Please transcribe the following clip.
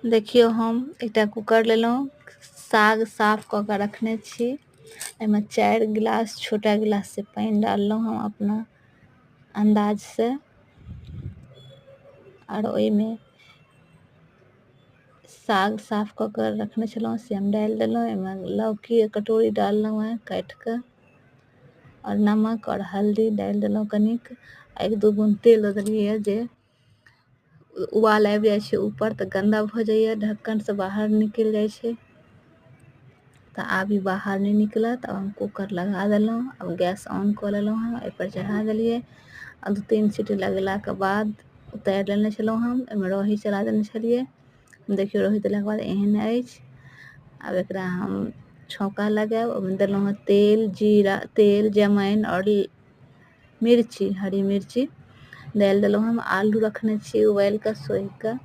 देखियौ, हम एकटा कुकर लेलहुँ, साग साफ कऽ कऽ रखने छी। एहिमे 4 गिलास छोटा गिलाससँ पानि डाललहुँ हम अपना अन्दाजसँ, आओर ओहिमे साग साफ कऽ कऽ रखने छलहुँ से हम डालि देलहुँ। एहिमे लौकी एक कटोरी डाललहुँ हेँ काटि कऽ, आओर नमक आओर हल्दी डालि देलहुँ कनिक, आ 1-2 बूँद तेल दऽ देलियैए। जे उबाल आबि जाइ छै ऊपर तऽ गन्दा भऽ जाइए, ढक्कनसँ बाहर निकलि जाइ छै, तऽ आब ई बाहर नहि निकलत। आब हम कूकर लगा देलहुँ, आब गैस ऑन कऽ लेलहुँ हँ, एहिपर चढ़ा देलियै आ 2-3 सीटी लगेलाके बाद उतारि लेने छलहुँ हम। एहिमे रही चला देने छलियै। देखियौ, रही देलाके बाद एहन अछि। आब एकरा हम छौंका लगायब। ओहिमे देलहुँ हँ तेल, जीरा, तेल, जमाइन आओर मिर्ची, हरी मिर्ची डालि देलहुँ हम। आलू रखने छी उबालि कऽ सोहि कऽ।